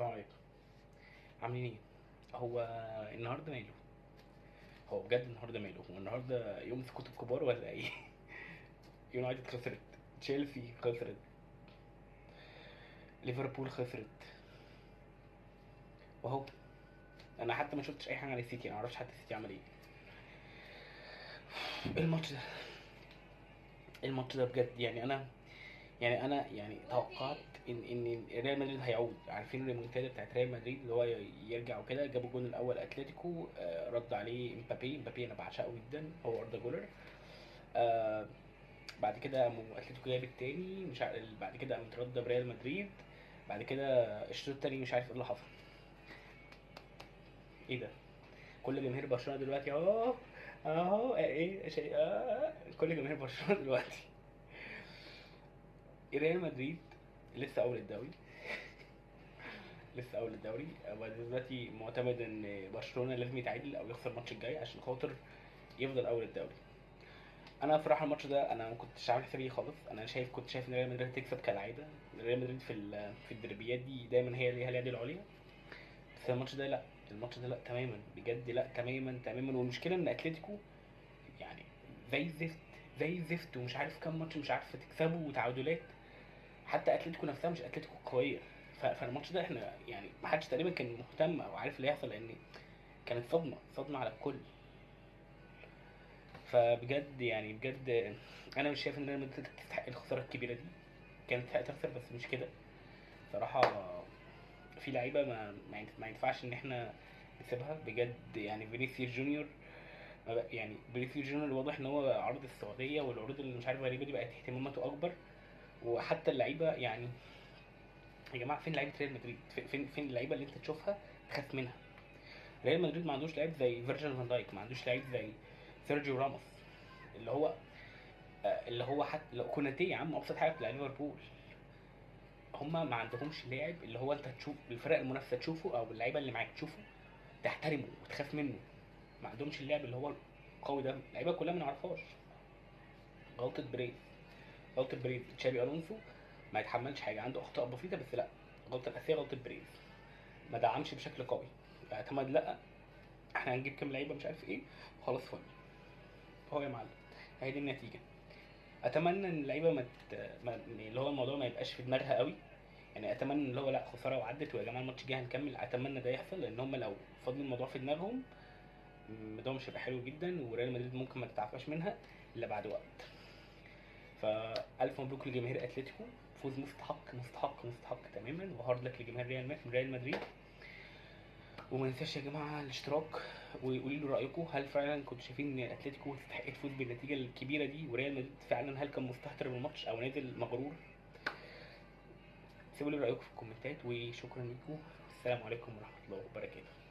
السلام عليكم. عاملين ايه؟ هو النهارده ماله؟ هو بجد النهارده ماله؟ هو النهارده يوم سكوت الكبار ولا ايه؟ يونايتد خسرت، تشيلسي خسرت، ليفربول خسرت، واهو انا حتى ما شفتش اي حاجة عن السيتي، انا ما اعرفش حتى السيتي عمل ايه. ايه الماتش ده؟ ايه الماتش ده بجد؟ يعني انا يعني توقعت ان ريال مدريد هيعود. عارفين الريمونتادا بتاعت ريال مدريد اللي هو يرجع وكده، جابوا الجون الاول اتلتيكو، رد عليه امبابي. امبابي انا بعشقه جدا، هو اردا جولر. بعد كده قاموا اتلتيكو جايب التاني، مش عارف، بعد كده قام اترد بريال مدريد، بعد كده الشوط التاني مش عارف ايه اللي حصل. ايه ده؟ كل جماهير برشلونة دلوقتي اهو اهو ايه شيء، كل جماهير برشلونة دلوقتي. ريال مدريد لسه اول الدوري، لسه اول الدوري، هو دلوقتي معتمد ان برشلونة لازم يتعادل او يخسر الماتش الجاي عشان خاطر يفضل اول الدوري. انا بصراحة الماتش ده انا ما كنتش عامل حسابي خالص، انا كنت شايف ان ريال مدريد هتكسب كالعادة. ريال مدريد في الدربيات دي دايما هي ليها اليد العليا، بس الماتش ده لا، الماتش ده لا تماما، بجد لا تماما تماما. والمشكلة ان اتلتيكو يعني زي الزفت، زي الزفت، ومش عارف كام ماتش مش عارفه تكسبه وتعادلات. حتى اتلتيكو نفسها مش اتلتيكو قوية. فالماتش ده احنا يعني ما حدش تقريبا كان مهتم او عارف اللي هيحصل، لان كانت صدمة، صدمة على الكل. فبجد يعني بجد انا مش شايف ان ريال مدريد تستحق الخسارة الكبيرة دي، كانت تستحق تخسر بس مش كده صراحة. في لعيبة ما ينفعش ان احنا نسيبها بجد. يعني فينيسيوس جونيور ما بق-، يعني فينيسيوس جونيور واضح ان هو عرض السعودية والعروض اللي مش عارف غريبة دي بقت اهتماماته اكبر. وحتى اللعيبة يعني يا جماعة فين لعيبة ريال مدريد؟ فين اللعيبة اللي انت تشوفها تخاف منها؟ ريال مدريد ما عندوش لعيب زي فيرجيل فان دايك، ما عندوش لعيب زي سيرجيو راموس اللي هو حتى لو كوناتي يا عم ابسط حاجة بتاع ليفربول. هما ما عندهمش لاعب اللي هو انت تشوف الفرق المنافسة تشوفه او اللعيبة اللي معاك تشوفه تحترمه وتخاف منه. ما عندهمش اللاعب اللي هو القوي ده، اللعيبة كلها ما نعرفهاش. غلطه بريز، غلطه بريز، تشابي الونسو ما يتحملش حاجة، عنده اخطاء بسيطة بس لا، الغلطة الاساسية غلطه بريز، ما دعمش بشكل قوي، اعتمد لا احنا هنجيب كام لعيبة مش عارف ايه خلاص فل. هو يا معلم هي دي النتيجة. اتمنى ان اللعيبة ما اللي هو الموضوع ما يبقاش في دماغها قوي، يعني اتمنى ان هو لا خسارة وعدت ويا جماعة الماتش الجاي هنكمل، اتمنى ده يحصل، لان هم لو فضلوا الموضوع في دماغهم الموضوع مش هيبقى حلو جدا، وريال مدريد ممكن ما تتعافاش منها الا بعد وقت. فالف مبروك لجماهير اتلتيكو، فوز مستحق مستحق مستحق تماما، و hard luck لجماهير ريال مدريد. وما ننساش يا جماعة الاشتراك، وقولوا لي رايكم، هل فعلا كنتوا شايفين ان اتلتيكو تستحق تفوز بالنتيجة الكبيرة دي، وريال مدريد فعلا هل كان مستهتر بالماتش او نازل مغرور؟ سيبوا لي رايكم في الكومنتات، وشكرا لكم، السلام عليكم ورحمة الله وبركاته.